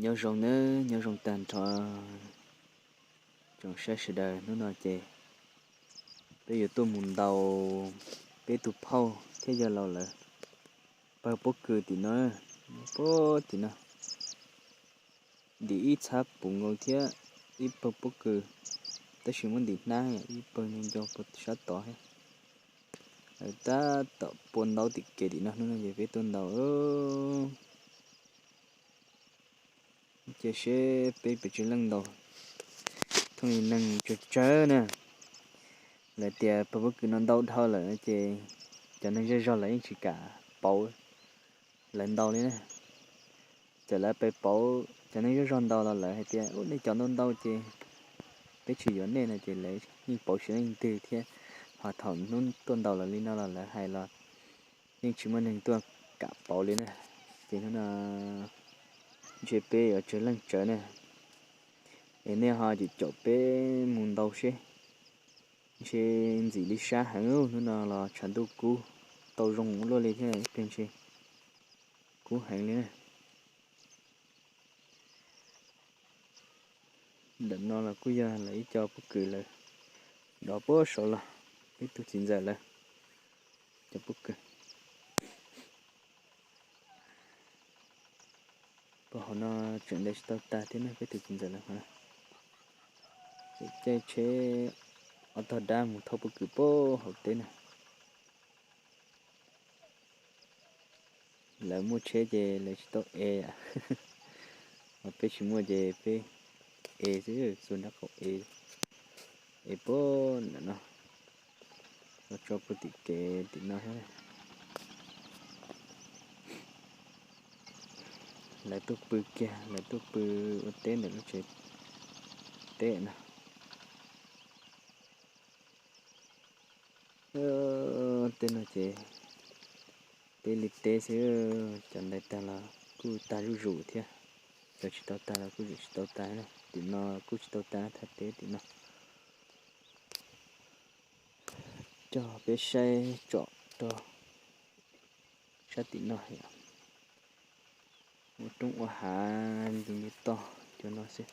Nyob zoo nawb, nyob zoo tag nrho tsoom saib sawv daws. Hnub no ces peb yuav tuaj mus ntaus peb tus phauj thiab yawg laus lawv pawg pob kws tim no, pob tim no. Ntim ib txhab puv nkaus thiab ib pawg pob kws, tab sis muab ntim hnab ib pawg nco nco puag sab tod thiab. Lawv tab tom pua ntaub tim kev tim no, hnub no ces peb tuaj ntaus. Cia seb peb pes tsawg leej ntaus, thooj li neeg tsawg tsawg na. Lawv tias pawg pob kws no ntau dhau lawm ces cov neeg zej zog lawv yeej tsis kam pauv lawv ntaus li na. Txawm lawv pes pauv cov neeg zej zog ntaus los lawv hais tias, Ub, nej cov ntau ntau ces peb tsis yuav nej no ces lawv yeej pauv tsis leej twg thiab. Ho thaum hnub tuaj ntaus lawv li no los lawv hais los yeej tsis muaj neeg tuaj kam pauv li na. Ces hnub no ntshe peb yuav tsawg leej tsawv na, es nej ho cem caum peb mus ntaus seb. Ntshe ntxim li sab heev, hnub no los tshav ntuj kub tau zoo luaj li thiab, ib pliag ntshe kub heev li na. Ntawm no los kuj yog lawv ib co pob kws lawv dov puag saud los, peb tus txiv ntxawm lawv cov pob kws. Puag hauv no tseem nte tsis tau tag thiab ne, peb tus txiv ntxawm lawv hauv no. Ces caij tsheb ob tog dab mus thauj pob kws puag hauv teb na. Lawv muaj tsheb ces lawv tsis tau ev, ho peb tsis muaj ces peb ev xwb, xuas nraub qaum ev, ev puag nram no los tso puag tim kev tim no thiab. Lawv tuaj pw kiag, lawv tuaj pw ua teb ntawm lub tsev teb no. Tej no ces teb li teb xwb, cov ntais tag los kuj tag zuj zus thiab, cov tsis tau tag los kuj tsis tau tag. Tim no kuj tsis tau tag, thaj teb tim no. Coj peb saib tsom rau sab tim no, ua roob ua hav nce toj cov no xwb.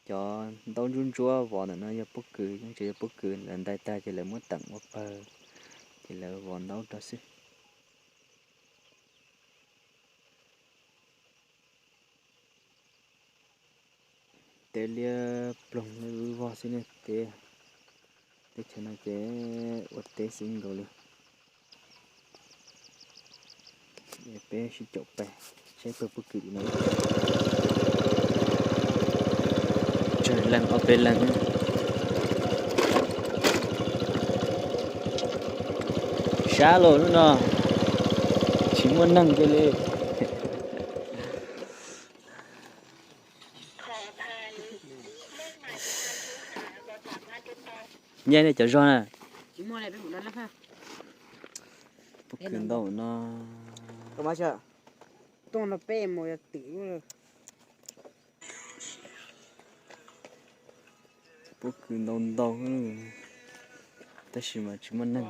Cov ntaub ntsuab ntsuab vov ntawm no yog pob kws, yeej tseem yog pob kws, lawv ntais tag ces lawv muab teem ua pawg, ces lawv vov ntaub rau xwb. Teb liab ploog liab vog xwb ne, teb, teb chaws no ces ua teb xwb nkaus li. Peb sib caum pais saib pawg pob kws no. Tsawg leej, ob peb leej. Sab los lub no tsis muaj neeg kiag li. Nyiaj nej cov zog na. Pob kws ntau no. Pob kws ntau ntau, tab sis mas tsis muaj neeg.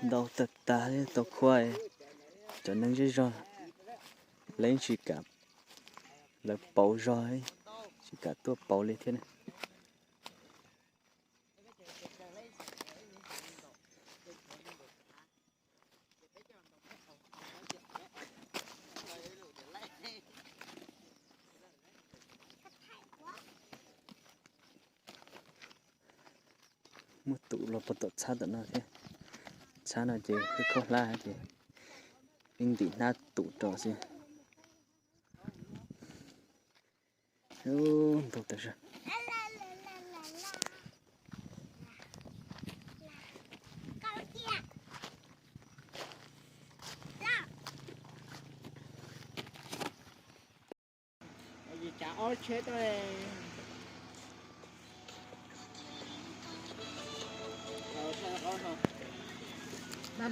Ntau tag tag li tau khuab, cov neeg zej zog lawv tsis kam, lawv pauv zog tsis kam tuaj pauv li thiab na. Muaj tus los puag tom txhab tom no thiab. Txhab no ces khaub hlab ces ib ntim hnab tus rau xwb. Ntau tas zog. No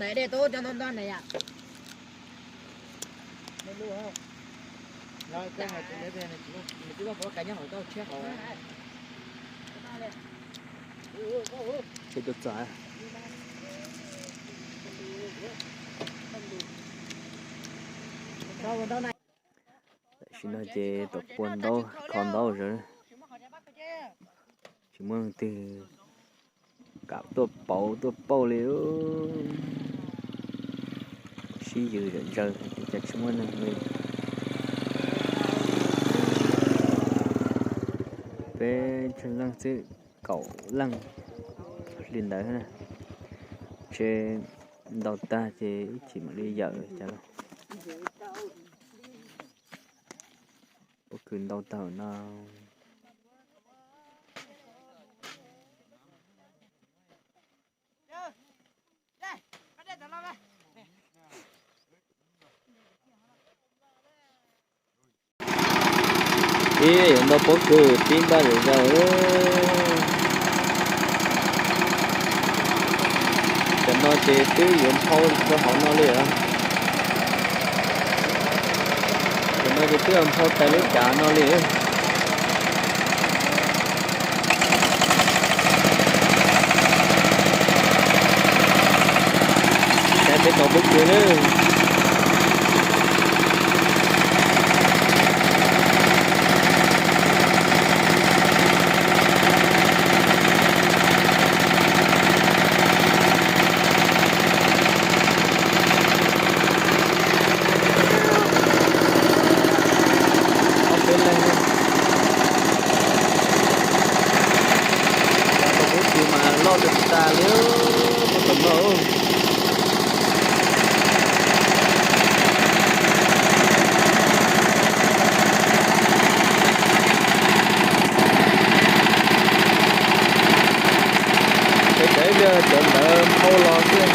ntawd dej tub cov ntau ntau na yom. Tam sim no ces tau pua ntaub kho ntaub zog, tsis muaj leej twg kam tuaj pauv tuaj pauj li. Sib yws zom zaws ces cas tsis muaj neeg li. Peb tsawg leej xwb, kaum leej li ntawd na. Tsheb ntau tag ces ib chim mam li yawm cas los. Pob kws ntau tag no. Ib yuav ntau pob kws tib npaj zom zaws. Cov no ces twb yuav nphau rau hauv no li os. Cov no ces twb yuav nphau tas lub cav no li. Saib peb tau pob kws na. Ob peb leeg na. Cov pob kws mas loj tas tas li, pob kws loj. Ces cov ib pliag cov ntawd nphau los xwb.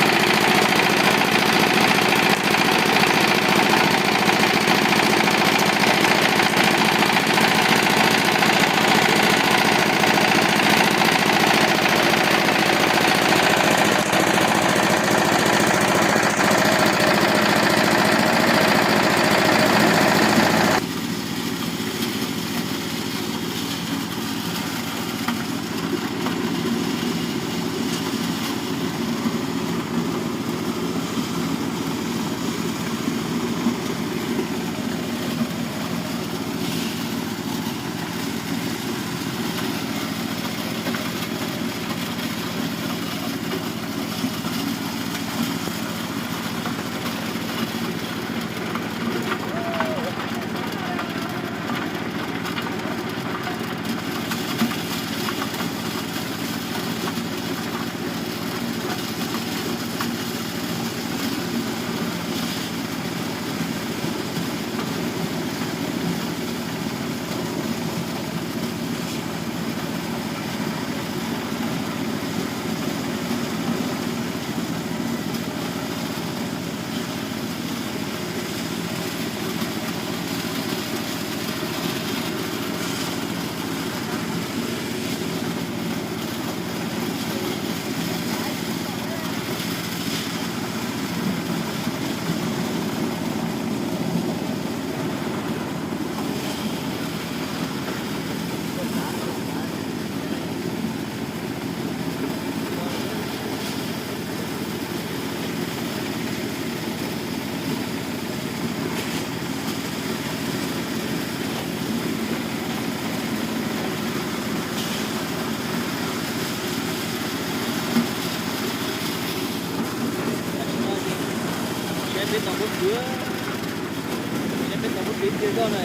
Saib peb tau pob kws, saib peb tau pob kws tiag zoj na.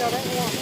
Nws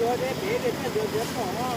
yuav deb pem nws thiaj yuav ntiav tom.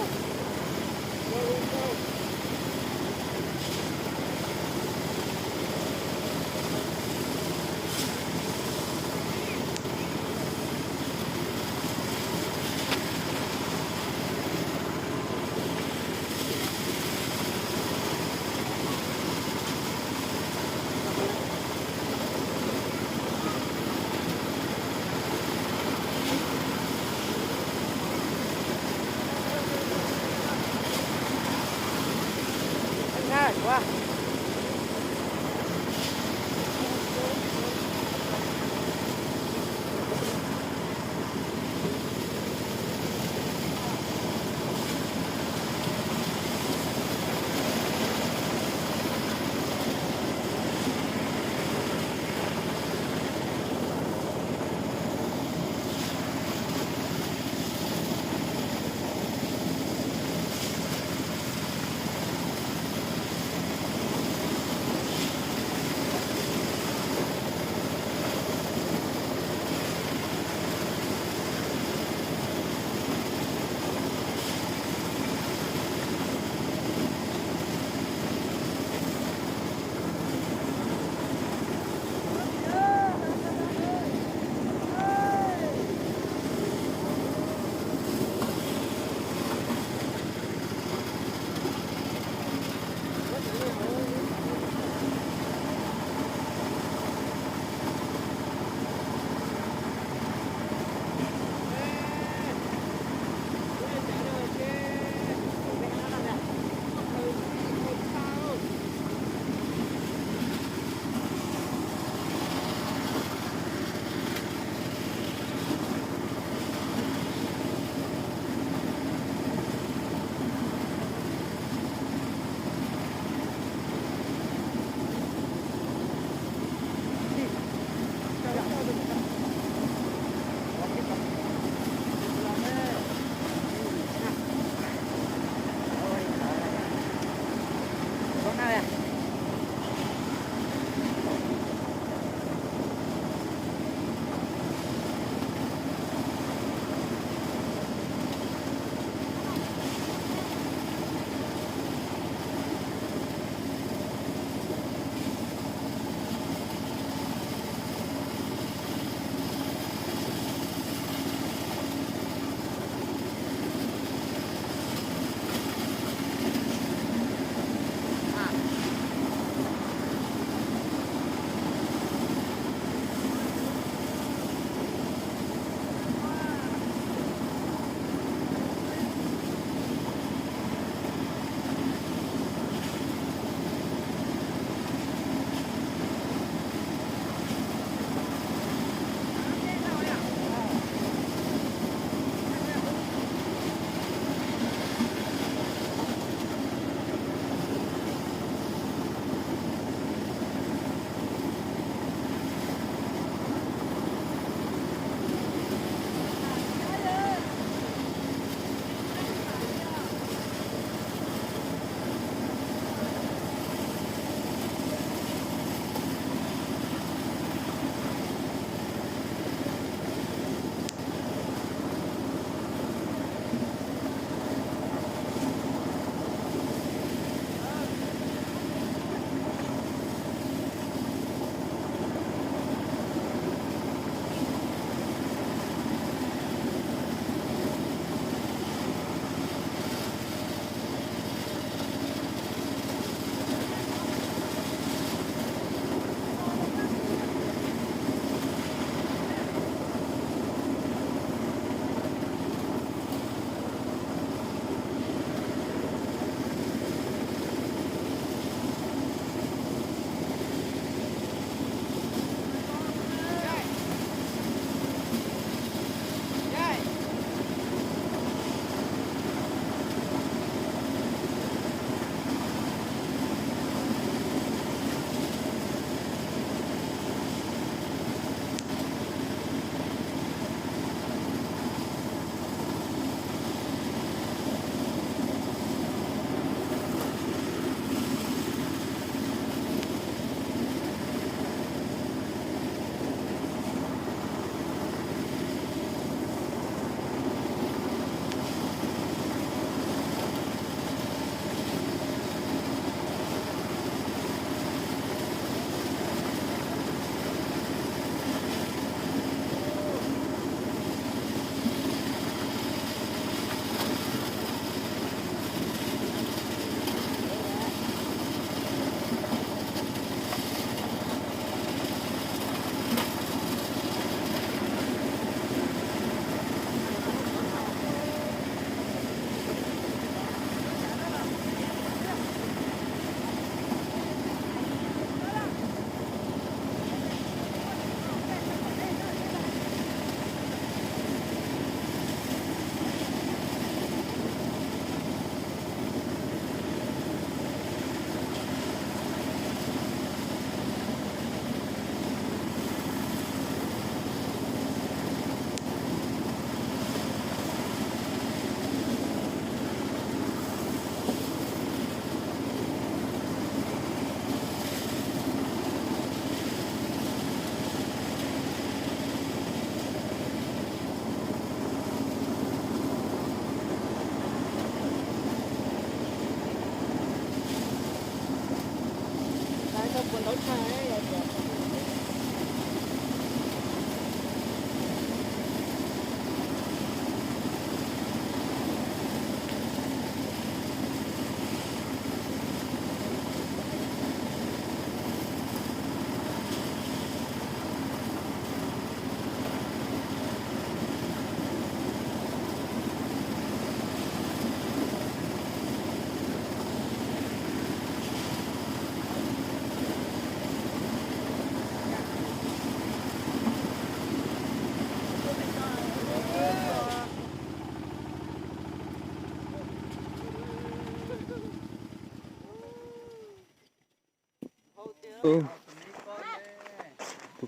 Pob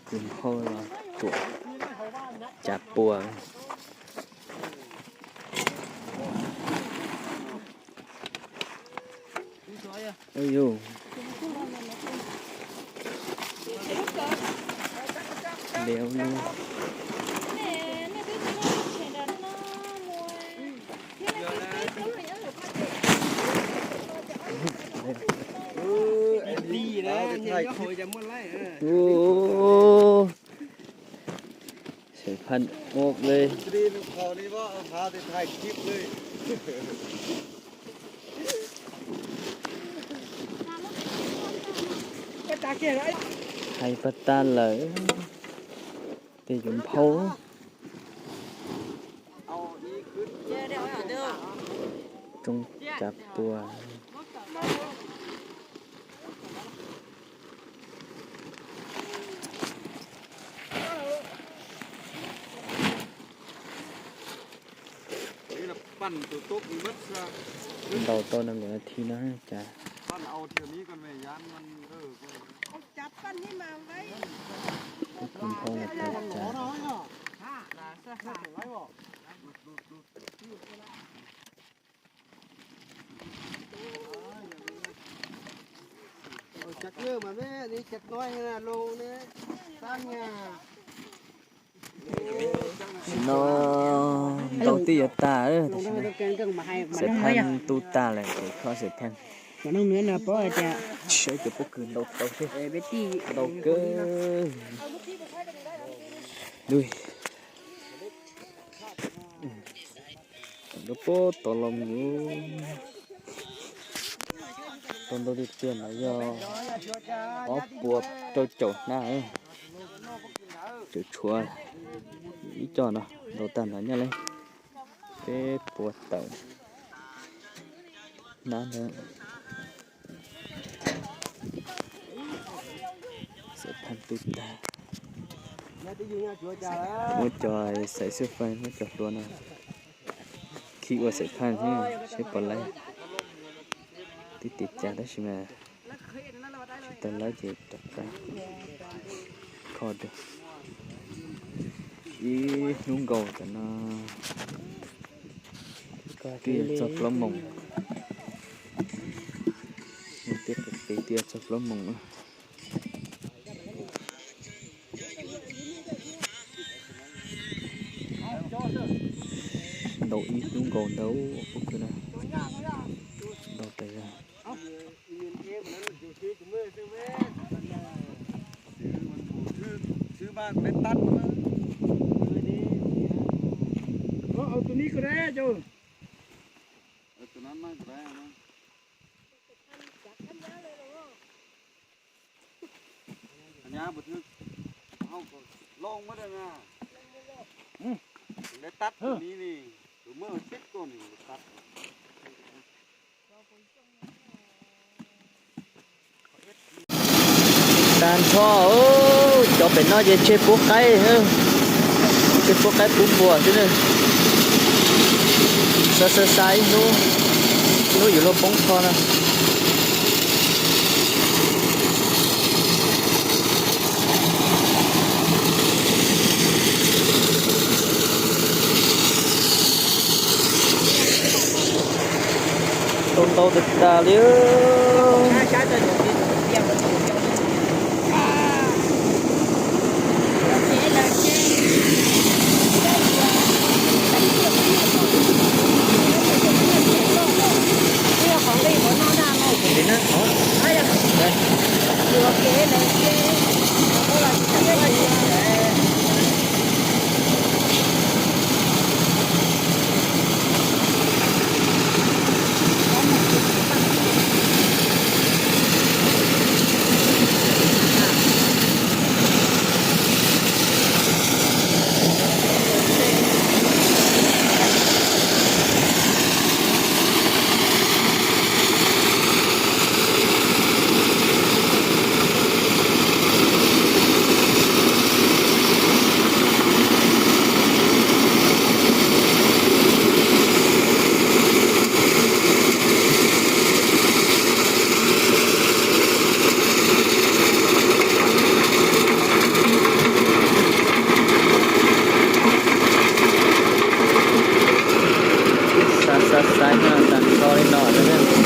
kws hau los tsuam cav pua. Xaim Phaj ua li. Hais pas tas lawm, tej yuav nphau. Tsoo cav pua. Ntaus tau nees nkaum nas this no cas. Kuv nphau los tau cas. Tam sim no ntaus twb yuav tag, tam sim no Xaim Phaj tu tag lawm, ces kho Xaim Phaj. Saib cov pob kws ntaus tau xwb, ntau kawg. Lub pob tod los mus tau ntau tiag tiag no yog ob puas rau caum hnab. Tseem tshuav ib co no, ntaus tag no nyaj li peb puas tawm hnab ntawd. Xaim Phaj tu tag. Muab cov xaim xwb faj, muab cov hluas no khi ua Xaim Phaj thiab seb puas laib. Twb tias cas tab sis mas tsis tau laib ces rov qab kho dua. Ib hnub nkaus tam no twb yog txog plaub moos, twb yog txog plaub moos na. Ntaus ib hnub nkaus ntau pob kws na, ntau tas zog. Tag nrho, cov pem no ces tseg puab qaib, tseg puab qaib puab npua xwb na. Xav xav xav ib hnub, hnub yuav luag poob qho no. Tau ntau tas tas li. Xav xaiv no tag nrho li no xwb.